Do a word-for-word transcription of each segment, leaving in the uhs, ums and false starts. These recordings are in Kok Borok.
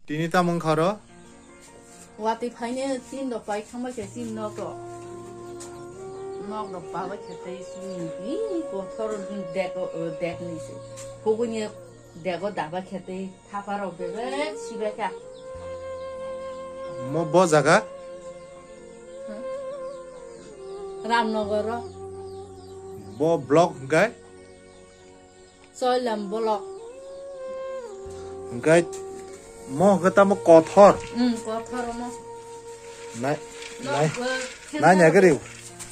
Tini tamo wngkha oro? Watwi phaine tin rok pai thangbai khe tin nok rok. Nok rok pabai khe tei chini hi kothor dek, dek ni se. Hugui ni dego daba khe tei thapa rok bebek sibai kha. Mo bo jaga? Ramnagar o. Bo block hwnkhe? Choilam block. Hwnkhe mo hwnkhe tamo kothor. Hmm, kothor omo. Nai, nai, nai, nai gari.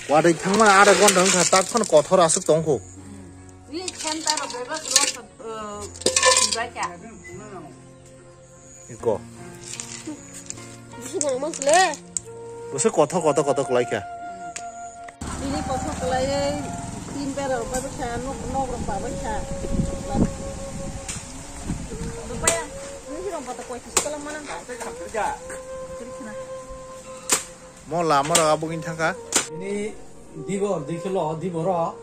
Wadai thangmani ada gonda wngkha, tak phano kothor aswk tongkho. Ni center o bebak rok, eh, sibai kha. Iko. Bisi nang mang sile. Bisi kothor, kothor, kothor kwlai kha. Bini kothor kwlai, tin bera rok bai kha, nok, nok rok bai kha. Rupaya, ni hirong kota koi kis kalam mana? Mo lama rok abo gini thangkha. Bini dibor, dikhilo, diboro,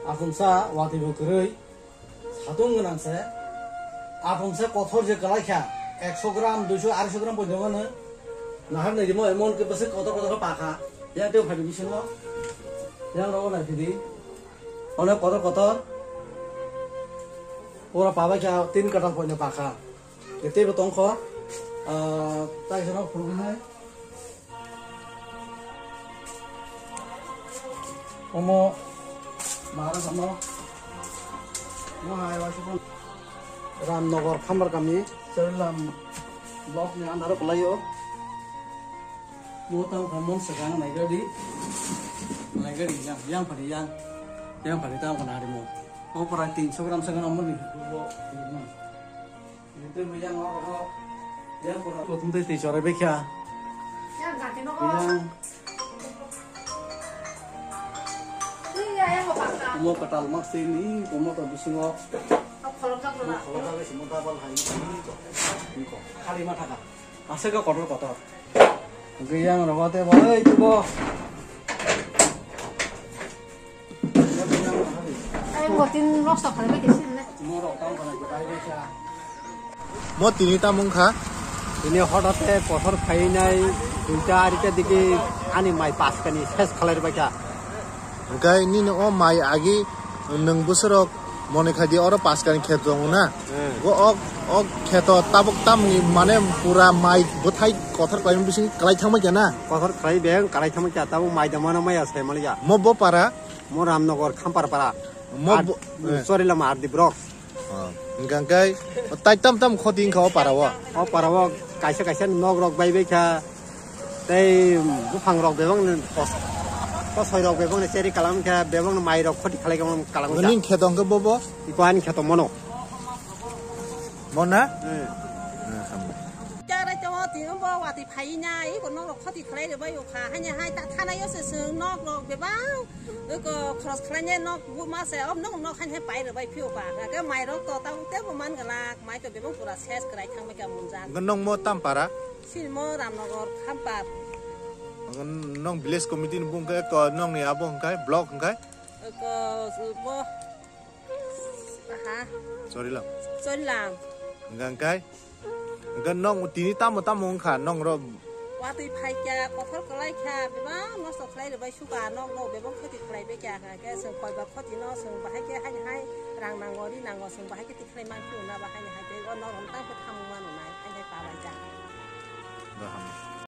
akhumsa, watwi bo kwrwi. Satung gwnang se, apung se kothor je kwlai kha, ekso gram, duiso, arisho gram poito mano. Nahar nai rimo emon ke bwswk kotor kotor khe pa kha. Yang tei phai bisingo, yang rogo nai phidi. Onek kotor kotor. Pura pa bai kha, tin katal poito pa kha. Tei bo tong kho, ah, tai se no phuru hai. Omo mara samo. Mo hai wa sipon. Ramnagar Khambar kami, Charilam block ni under o kwlaio. Mo tang khamon swkang naigadi. Naigadi yang, yang phari yang. Yang phari tang kona hari mo. O pora tinso gram swkang amoni. Bo, bo. Twi miyang o, o, yang pura. Kothum tei twi chorai bekha. Yang jati no. Yang. Twi ya, yang o baksa. Mo katal mas twi ni, mo to bisingo. O kholok jak na. Kholok jak si mo double hai ni ko. Ni ko. Khali ma thaka. Ase ko kotor kotor. Hwnkhe yang rogo tei bo, oi, tubo. Ai, mo tin noksa khalai bai khe sin le. Mo tini tamo wngkha? Tini hotate kothor khainai duita arita digi ani mai paskani ses khalai bai kha. Hwnkhe nini o mai agi nwng bwswrok Mone khai di oro paskani kheto tongo na. Hmm. Go ok, ok kheto tabuk tamni mane pura mai bwthai kothor khlaimani bising kwlai thangbai kha na. Kothor khlai beng, kwlai thangbai kha, tabuk mai da mano maya sai mali ya. Mo bo para? Mo Ramnagar Khampar para. Mo ar-, bo, eh. Chorilam R D block. Oh, hwnkha hwnkhe tai tam tam khoti wngkha o para o. O para o kaisa kaisa nok rok bai bai kha. Tei buphang rok bebak ni kos-, kosoi rok bebak ni cheri kalam khe bebak ni mai rok khoti khalai kalam kalam kha. Nini kheto hwnkhe bobo? Iko ani kheto mono. Mona? Hmm. Hmm, sambo. Charai to tini bo watwi phai na, iko nok rok khoti khalai rwbai o kha. Hani hai ta thana yo se se nok rok bebak, iko khoros khalai ne nok bu ma se, o nok nok hani hai pai rwbai phi o kha. Ke mai rok to ta ute bo man gala, mai to bebak pura ses kwrai thang bai kha munjak. Nong mo tam para? Sinimo Ramnagar Khampar. Nong village committee ni bung khe ko nong ni abo hwnkhe block hwnkhe? Ko bo ha. Chorilam. Chorilam. Hwnkhe hwnkhe? Hwnkhe nong tini tamo tamo wngkha nong ro? Watwi phai kha, kothor kwlai kha, bebak nosto khlai rwbai suka, nok rok bebak khoti khlai bai kha, hwnkhe chwng koi ba khoti no chwng bahai khe hai hai rang nango, ri nango, chwng bahai khe tikhlai man phiyo na, bahai ni hai tei o nok rok tang khe thamung mano nai.